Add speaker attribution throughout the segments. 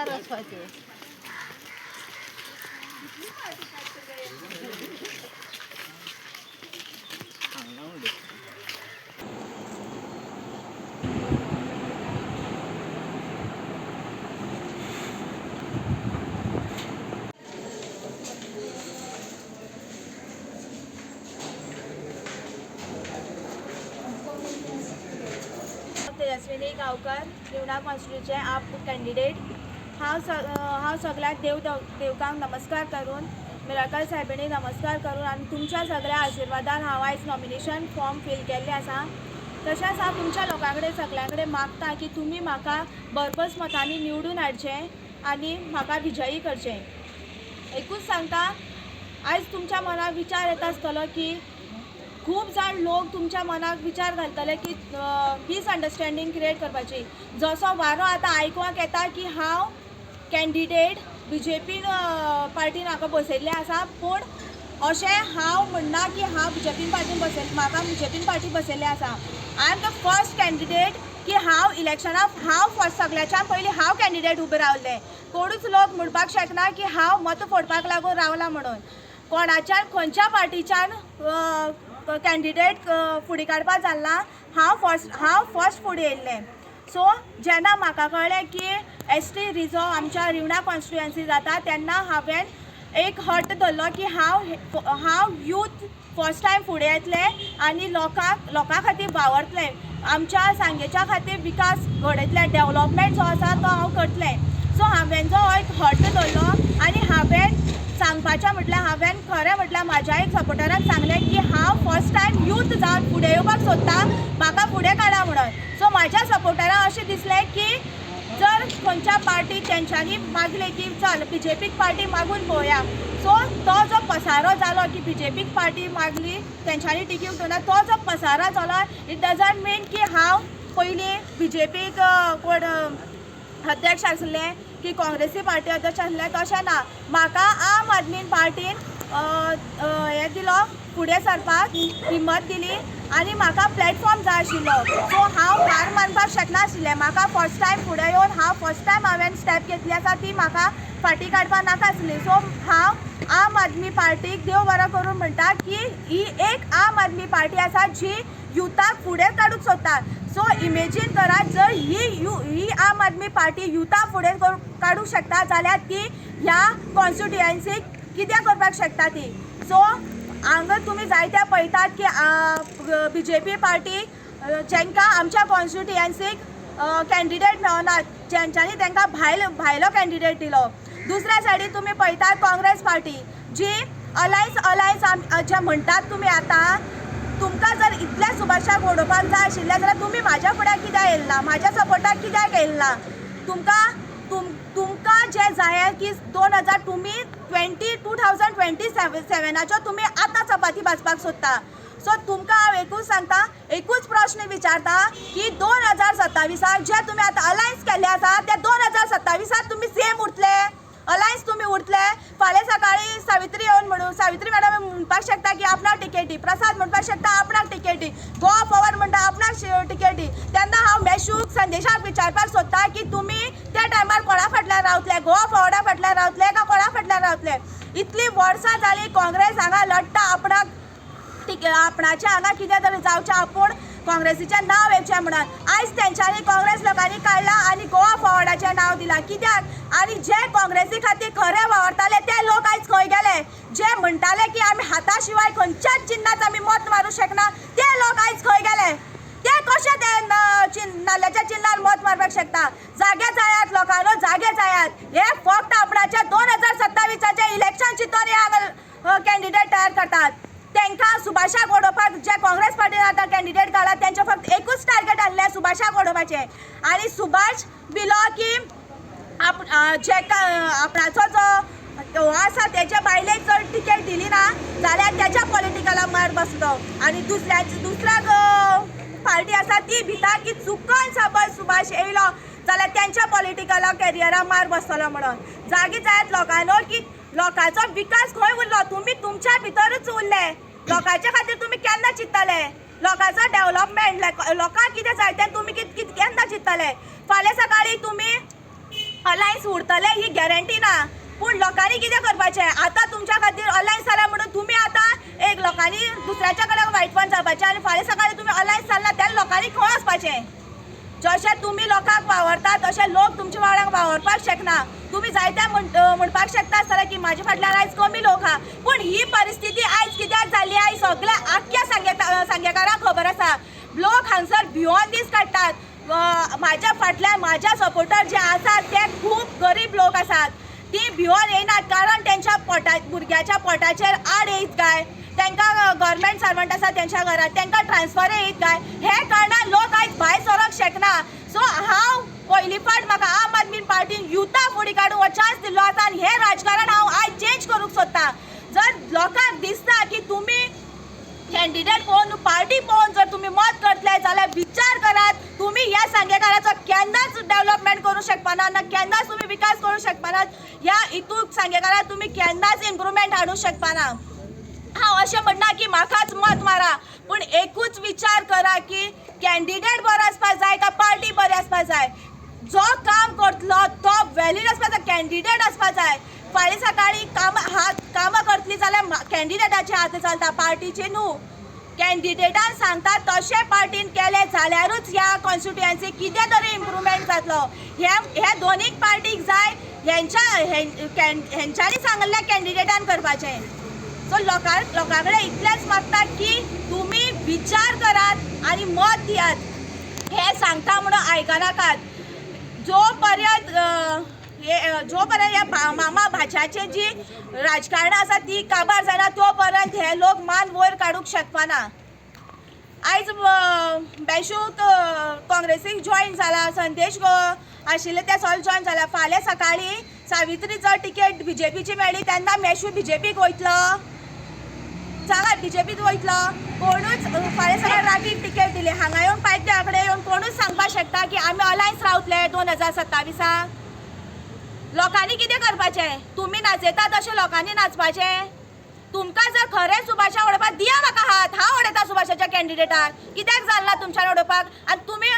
Speaker 1: मुखार वचपाचें.
Speaker 2: तेजस्विनी गांवकर, रिवणा कॉन्स्टिट्युचे आप कॅन्डिडेट. हांव हांव सगळ्याक देवकांक नमस्कार करून, मिराकल सायबिणीक नमस्कार करून आनी तुमच्या सगळ्या आशिर्वादान हांव आयज नॉमिनेशन फॉर्म फील केल्लें आसा. तशेंच हांव तुमच्या लोकां कडेन सगळ्यां कडेन मागता की तुमी म्हाका भरभस मतांनी निवडून हाडचें आनी म्हाका विजयी करचें. एकूच सांगता, आयज तुमच्या मनाक विचार येता आसतलो की खूब जाण लोक तुमच्या मनाक विचार घालतले की मिसअंडरस्टँडींग क्रिएट करपाची. जसो वारो आतां आयकुपाक येता की हांव कॅन्डिडेट बीजेपीन पार्टीन म्हाका बसयल्लें आसा, पूण अशें हांव म्हणना की हांव बीजेपीन पार्टीन बसयल्लें, म्हाका बीजेपीन पार्टी बसयल्लें आसा. I am the first candidate की हांव इलेक्शनाक हांव फर्स्ट, सगळ्याच्यान पयलीं हांव कॅन्डिडेट उबें रावलें. कोणूच लोक म्हणपाक शकना की हांव मतां फोडपाक लागून रावलां म्हणून. कोणाच्यान खंयच्या पार्टीच्यान कॅन्डिडेट फुडें काडपाक जालना, हांव फर्स्ट फुडें येयल्लें. सो जेन्ना म्हाका कळ्ळें की एस टी रिजर्व आमच्या रिवणा कॉन्स्टिट्युएन्सी जाता, तेन्ना हांवें एक हट धरलो की हांव यूथ फर्स्ट टायम फुडें येतलें आनी लोकां खातीर वावरतलें, आमच्या सांगेच्या खातीर विकास घडयतलें, डेवलपमेंट जो आसा तो हांव करतलें. सो हांवें जो एक हट धरलो आनी हांवें सांगपाचें म्हटल्यार, हांवें खरें म्हटल्यार म्हाज्या एक सपोर्टराक सांगलें की हांव फर्स्ट टायम यूथ जावन फुडें येवपाक सोदतां, म्हाका फुडें काडा म्हणून. सो म्हाज्या सपोर्टराक अशें दिसलें की जर खंयच्या पार्टीक तेंच्यांनी मागलें की चल बीजेपीक पार्टी मागून पळोवया. सो तो जो पसारो जालो की बीजेपीक पार्टी मागली, तेंच्यांनी टिकीट दिवना, तो जो पसारो जालो, it doesn't मीन की हांव पयलीं बीजेपीक कोण अध्यक्ष आसले की काँग्रेसी पार्टी अध्यक्ष आसले, तशें ना. म्हाका आम आदमी पार्टीन हें दिलो, फुडें सरपाक हिम्मत दिली आनी म्हाका प्लॅटफॉर्म जाय आशिल्लो. सो हांव हार मानपाक शकनाशिल्लें. म्हाका फर्स्ट टायम फुडें येवन हांव फर्स्ट टायम हांवें स्टेप घेतली आसा, ती म्हाका फाटीं काडपाक नाका आसली. सो हांव आम आदमी पार्टीक देव बरो करूं म्हणटा की ही एक आम आदमी पार्टी आसा जी युथाक फुडें काडूंक सोदता. सो इमेजीन करात, जर ही आम आदमी पार्टी युथाक फुडें काडूंक शकता जाल्यार ती ह्या कॉन्स्टिट्युएन्सीक कितें करपाक शकता ती. सो हांगा तुमी जायते पळयतात की बीजेपी पार्टी जेंकां आमच्या कॉन्स्टिट्युएन्सीक कॅन्डिडेट मेळनात, जेंच्यांनी तांकां भायलो कॅन्डिडेट दिलो. दुसऱ्या सायडीन तुमी पळयतात काँग्रेस पार्टी जी अलायन्स जे म्हणटात तुमी. आतां तुमकां जर इतल्या सुभाषाक उडोवपाक जाय आशिल्लें जाल्यार तुमी म्हाज्या फुड्याक कित्याक येयला ना, म्हाज्या सपोर्टाक कित्याक येयला ना? तुमकां जें जाय की 2000 तुमी 2027 सेवनाच्यो तुमी आतां चपाती भाजपाक सोदता. सो तुमकां हांव एकूच सांगता, एकूच प्रश्न विचारता की 2027 जे तुमी आतां अलायन्स केल्ले आसा ते 2027 तुमी सेम उरतले, अलायन्स तुमी उरतले? फाल्यां सकाळीं सावित्री येवन म्हणून, सावित्री मॅडम म्हणपाक शकता की आपणाक टिकेट दी, प्रसाद म्हणपाक शकता आपणाक टिकेट दी, गोवा फॉरवर्ड म्हणटा आपणाक टिकेट दी. तेन्ना हांव मेशूक संदेशाक विचारपाक सोदता की तुमी त्या टायमार कोणा फाटल्यान रावतले? गोवा फॉरवर्डा फाटल्यान रावतले काय कोणा फाटल्यान रावतले? इतली वर्सां जाली काँग्रेस हांगा लडटा, आपणाक आपणाचें हांगा कितें तरी जावचें, आपूण काँग्रेसीचें नांव येवचें म्हणून. आयज तेंच्यांनी काँग्रेस लोकांनी काडलां आनी गोवा फॉरवर्डाचें नांव दिलां कित्याक? आनी जे काँग्रेसी खातीर खरे वावरताले ते लोक आयज खंय गेले? जे म्हणटाले की आमी हाता शिवाय खंयच्याच चिन्नाक आमी मत मारूंक शकना, ते लोक आयज खंय गेले? ते कशे ते नाल्ल्याच्या चिन्नार मत मारपाक शकता? जागे जायात लोकांनो, जागे जायात. हे फक्त आपणाच्या 2027 इलेक्शन चिंतून हे हांगा कॅन्डिडेट तयार करतात. तांकां सुभाषाक उडोवपाक जे काँग्रेस पार्टीन आतां कॅन्डिडेट काडला, तेंचें फक्त एकूच टार्गेट आसलें, सुभाषाक उडोवपाचें. आनी सुभाष भिलो की आप जे आपणाचो जो हो आसा तेच्या बायलेक जर टिकेट दिली ना जाल्यार तेच्या पॉलिटिकलाक मार बसलो. आनी दुसऱ्याक पार्टी आसा ती भिता की चुकन समज सुभाष येयलो जाल्यार तेंच्या पॉलिटिकलाक कॅरियराक मार बसतलो म्हणून. जागी जायात लोकांनो की लोकांचो विकास खंय उरलो? तुमी तुमच्या भितरूच उरले. लोकांच्या खातीर तुमी केन्ना चिंततले? लोकांचो डेवलपमेंट, लोकांक कितें जाय तें तुमी कित कित केन्ना चिंततले? फाल्यां सकाळीं तुमी अलायन्स उरतले ही गॅरंटी ना, पूण लोकांनी कितें करपाचें? आतां तुमच्या खातीर अलायन्स जाला म्हणून तुमी आतां एक लोकांनी दुसऱ्याच्या कडेन वायटपण जावपाचें आनी फाल्यां सकाळीं तुमी अलायन्स चल्ला तेन्ना लोकांनी खंय वचपाचें? जशें तुमी लोकांक वावरता तशें लोक तुमच्या वांगडा वावरपाक शकना. तुमी जायते म्हणपाक शकता आसतले की म्हाजे फाटल्यान आयज कमी लोक आहा, पूण ही परिस्थिती आयज कित्याक जाली? आयज सगळ्या आख्ख्या सांगेकारांक खबर आसा. लोक हांगसर भियोन दीस काडटात. म्हाज्या फाटल्यान म्हाज्या सपोर्टर जे आसात ते खूब गरीब लोक आसात, ती भियोन येयनात कारण तेंच्या पोटा भुरग्याच्या पोटाचेर आड येयत काय, तांकां गव्हर्मेंट सर्वंट आसा तेंच्या घरांत, तांकां ट्रान्सफर येयत काय, हे कारणान लोक आयज भायर सरोंक शकना. सो हांव पयली फावट म्हाका आम आदमी पार्टीन युथा फुडें काडून हो चान्स दिल्लो आसा आनी हें राजकारण हांव आयज चेंज करूंक सोदतां. जर लोकांक दिसता की तुमी कॅन्डिडेट पळोवन पार्टी पळोवन जर तुमी मत करतले जाल्यार विचार करात, तुमी ह्या सांगेकाराचो केन्नाच डेवलपमेंट करूंक शकपाना ना केन्नाच तुमी विकास करूंक शकपानात. ह्या हितून सांगेकाराक तुमी केन्नाच इम्प्रुवमेंट हाडूंक शकपाना. हांव अशें म्हणना की म्हाकाच मत मारा, पूण एकूच विचार करा की कॅन्डिडेट बरो आसपाक जाय काय पार्टी बरी आसपाक जाय. जो काम करतलो तो व्हॅलीड आसपाक जाय, कॅन्डिडेट आसपाक जाय. फाल्यां सकाळीं कामां करतली जाल्यार कॅन्डिडेटाचे हात चलता, पार्टीचे न्हू. कॅन्डिडेटान सांगता तशें पार्टीन केलें जाल्यारूच ह्या कॉन्स्टिट्युएन्सी कितें तरी इम्प्रुवमेंट जातलो. ह्या दोनूय पार्टीक जाय हेंच्यांनी सांगल्ल्या कॅन्डिडेटान करपाचें. सो लोकां कडेन इतलेंच मागता की तुमी विचार करात आनी मत दियात. हें सांगता म्हणून आयकनाकात. जो पर्यंत ह्या मामा भाच्याचे जी राजकारणां आसा ती काबार जायना तो पर्यंत हे लोक मान वयर काडूंक शकपाना. आयज बेशूक काँग्रेसीक जॉयन जाला, संदेश आशिल्ले ते सगळे जॉयन जाला. फाल्यां सकाळीं सावित्री जर टिकेट बीजेपीची मेळ्ळी तेन्ना मेशू बीजेपीक वयतलो? सांगात, बीजेपीक वयतलो? कोणूच फाल्यां सकाळीं रातीक टिकेट दिली हांगा येवन पायत्या कडेन येवन कोणूच सांगपाक शकता की आमी अलायन्स रावतले 2027. लोकांनी कितें करपाचें? तुमी नाचयता तशें लोकांनी नाचपाचें? तुमकां जर खरें सुभाषा उडोवपाक दिया म्हाका हात, हांव उडयता सुभाषाच्या कॅन्डिडेटाक. कित्याक जालना तुमच्यान उडोवपाक? आनी तुमी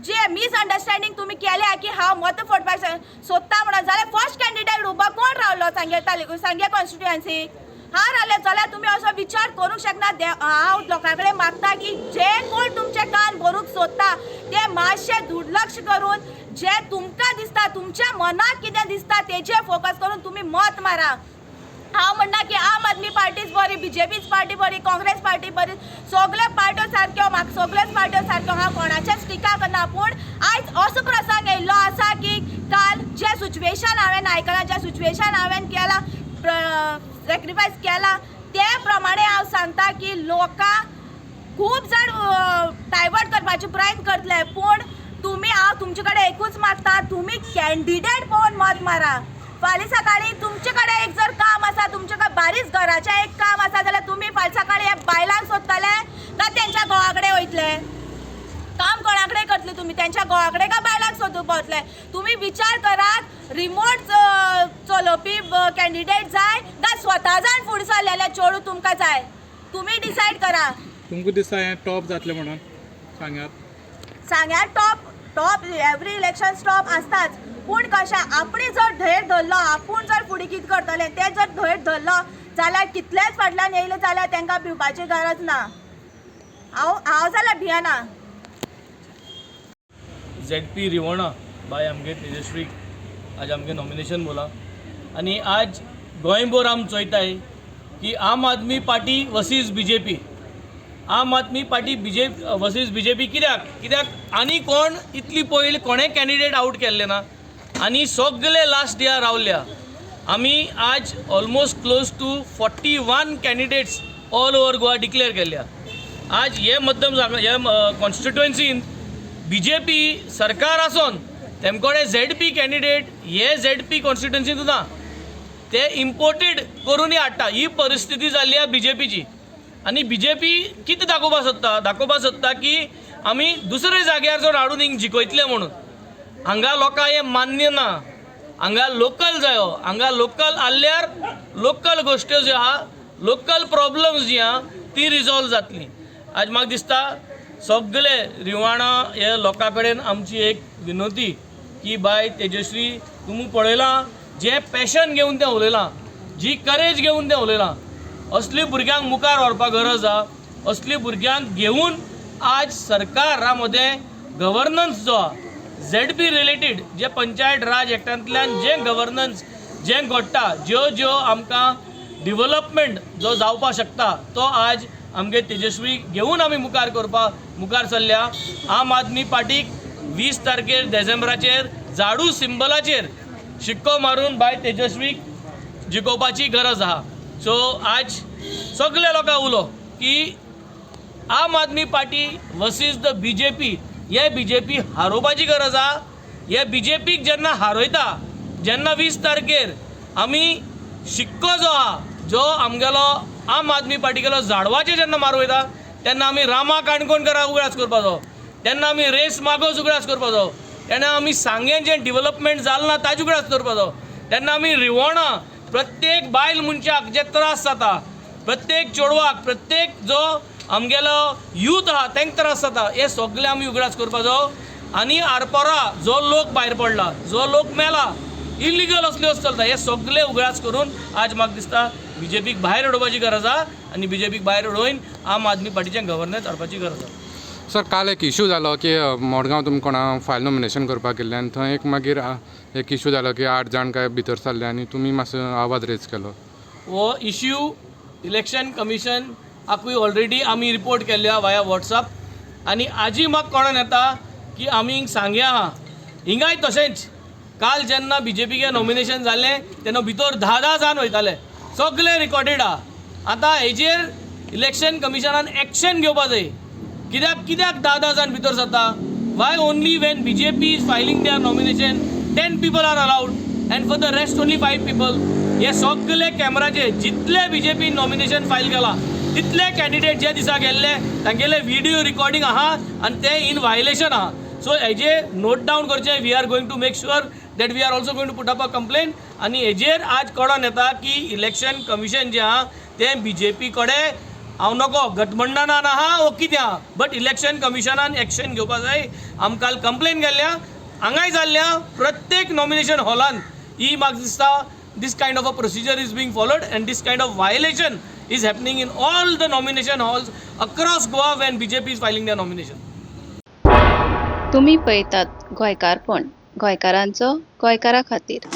Speaker 2: जे मिसअंडरस्टँडींग तुमी केल्या की हांव मत फोडपाक सोदता म्हणून, जाल्यार फर्स्ट कॅन्डिडेट उबो कोण रावलो सांगे सांगे कॉन्स्टिट्युएन्सीक? हांव रावलें जाल्यार तुमी असो विचार करूंक शकना. हांव लोकां कडेन मागता की जे कोण तुमचे कान भरूंक सोदता ते मातशें दुर्लक्ष करून जे तुमकां दिसता, तुमच्या मनाक कितें दिसता तेजेर फोकस करून तुमी मत मारा. हांव म्हणना की आम आदमी पार्टीच बरी, बीजेपीच पार्टी बरी, काँग्रेस पार्टी बरी, सगळ्यो पार्ट्यो सारक्यो, म्हाका सगळ्योच पार्ट्यो सारक्यो, हांव कोणाचेच टिका करना. पूण आयज असो प्रसंग येयल्लो आसा की काल जें सिच्युएशन हांवें आयकलां, जें सिच्युएशन हांवें केलां, सॅक्रिफायस केलां, ते प्रमाणे हांव सांगता की लोकांक खूब जाण डायवर्ट करपाचे प्रयत्न करतले, पूण तुमी हांव तुमचे कडेन एकूच मागता, तुमी कॅन्डिडेट पळोवन मत मारा. फाल्यां सकाळीं तुमचे कडेन एक जर काम आसा, तुमचे कडेन बारीक घराचें एक काम आसा जाल्यार तुमी फाल्यां सकाळीं ह्या बायलांक सोदतले काय तेंच्या घोवा कडेन वयतले? काम कोणा कडेन करतले तुमी? तेंच्या घोवा कडेन काय बायलांक सोदूंक पावतले? तुमी विचार करात, रिमोट चलोवपी कॅन्डिडेट जाय काय स्वता जावन फुडें सरलेले चेडूं तुमकां जाय? तुमी डिसायड करा.
Speaker 1: तुमकां दिसता हें टॉप जातलें म्हणून सांग्यार?
Speaker 2: सांग्यार top top every election top आसताच, पूण कशें आपणे जर धैर्य धरलो, आपूण जर फुडें कितें करतलें तें जर धैर्य धरलो जाल्यार कितलेच फाटल्यान येयले जाल्यार तांकां भिवपाची गरज ना. हांव जाल्यार भियेना.
Speaker 3: झेड पी रिवणा बाय आमगे तेजस्वी आज आमगे नॉमिनेशन बोला आनी आज गोंयभर आम चोयताय की आम आदमी पार्टी वसीस बीजेपी, आम आदमी पार्टी बीजे वसीस बीजेपी. कित्याक आनी कोण इतली पयलीं कोणें कॅन्डिडेट आवट केल्ले ना आनी सगले लास्ट इयर रावल्या. आमी आज almost close to 41 candidates all over Goa declare केल्ल्या. आज हे मध्यम हे कॉन्स्टिट्युएन्सीन बीजेपी सरकार आसोन तेमकोडे झेड पी कॅन्डिडेट हे झेड पी कॉन्स्टिट्युएन्सींत ना, ते इम्पोर्टेड करूनय हाडटा. ही परिस्थिती जाल्ली आहा बीजेपीची. आनी बीजेपी कितें दाखोवपाक सोदता? दाखोवपाक सोदता की आमी दुसरे जाग्यार जर हाडून हिंग जिखयतले म्हणून. हांगा लोकांक हें मान्य ना. हांगा लोकल जायो. हांगा लोकल आहल्यार लोकल गोश्ट्यो ज्यो आहा, लोकल प्रॉब्लम्स जी आहा ती रिजॉल्व जातली. आज म्हाका दिसता सगळे रिवाणा हे लोकां कडेन आमची एक विनोती की बाय तेजस्वी, तुमी पळयलां जें पॅशन घेवन तें उलयलां, जी करेज घेवन तें उलयलां, असली भुरग्यांक मुखार व्हरपाक गरज आहा. असली भुरग्यांक घेवन आज सरकारा मदें गवर्नन्स जो आहा, झेड पी रिलेटेड जे पंचायत राज एक्टांतल्यान जें गवर्नन्स जें घडटा, ज्यो ज्यो आमकां डिवलपमेंट जो जावपाक शकता, तो आज आमगे तेजस्वी घेवन आमी मुखार करपाक मुखार सरल्या. आम आदमी पार्टीक 20 तारखेर डिसेंबराचेर झाडू सिंबलाचेर शिक्को मारून बाय तेजस्वीक जिखोवपाची गरज आहा. सो आज सगल्या लोकांक उलो की आम Aadmi party versus the BJP, हे बीजेपी हारोवपाची गरज आहा. हे बीजेपीक जेन्ना हारयता, जेन्ना 20 तारखेर आमी शिक्को जो आहा, जो आमगेलो आम आदमी पार्टीगेलो झाडवाचेर जेन्ना मारू वयता, तेन्ना आमी रामा काणकोणकरा उगडास करपाचो, तेन्ना आमी रेस मागोस उगडास करपाचो, तेन्ना आमी सांगें जें डिवलपमेंट जालें ना ताजे उगडास दवरपाचो, तेन्ना आमी रिवोणा प्रत्येक बायल मनशाक जे त्रास जाता, प्रत्येक चेडवाक, प्रत्येक जो आमगेलो यूथ आहा तांकां त्रास जाता, हे सगळे आमी उगडास करपाचो. आनी आरपोरा जो लोक भायर पडला, जो लोक मेला, इलिगल असल्यो चलता, हे सगळे उगडास करून आज म्हाका दिसता बीजेपीक भायर उडोवपाची गरज आहा आनी बीजेपीक भायर उडोवन आम आदमी पार्टीचें गव्हर्नन्स हाडपाची गरज आहा.
Speaker 4: सर, काल एक इशू जालो की मडगांव तुमी कोणा फायल नॉमिनेशन करपाक गेल्ले आनी थंय एक मागीर एक इशू जालो की आठ जाण काय भितर सरले आनी तुमी मातसो आवाज रेज केलो.
Speaker 3: हो इश्यू इलेक्शन कमिशन आकूय ऑलरेडी आमी रिपोर्ट केल्ले आहा वाया वॉट्सअप. आनी आजी म्हाका कळोन येता की आमी सांग्या आहा, हिंगाय तशेंच काल जेन्ना बीजेपीगे नॉमिनेशन जालें तेन्ना भितर धा धा जाण वयताले, सगळे रिकॉर्डेड आहा. आतां हेजेर इलेक्शन कमिशनान एक्शन घेवपा जाय. कित्याक कित्याक धा धा जाण भितर सरता? Why only when BJP is filing their nomination 10 people are allowed and for the rest only five people? हे सगळे कॅमेराचे जितले बीजेपी नॉमिनेशन फायल केला तितले कॅन्डिडेट जे दिसा गेल्ले तांगेले व्हिडिओ रिकॉर्डिंग आहा आनी ते इन व्हायलेशन आहा. सो हेजे नोट डावन करचें. We are going to make sure that we are also going to put up a complaint. आनी हेजेर आज कळोन येता की इलेक्शन कमिशन जें आहा तें बीजेपी कडेन हांव नको गठबंधनान आहा वो कितें आहा, बट इलेक्शन कमिशनान एक्शन घेवपा जाय. आमकां काल कंप्लेन केल्ल्या, हांगाय जाल्ल्या, प्रत्येक नॉमिनेशन हॉलान ही म्हाका दिसता this kind of a procedure is being followed and this kind of violation is happening in all the nomination halls across Goa when BJP is filing their nomination.
Speaker 5: तुमी पळयतात गोंयकारपण, गोंयकारांचो गोंयकारा खातीर.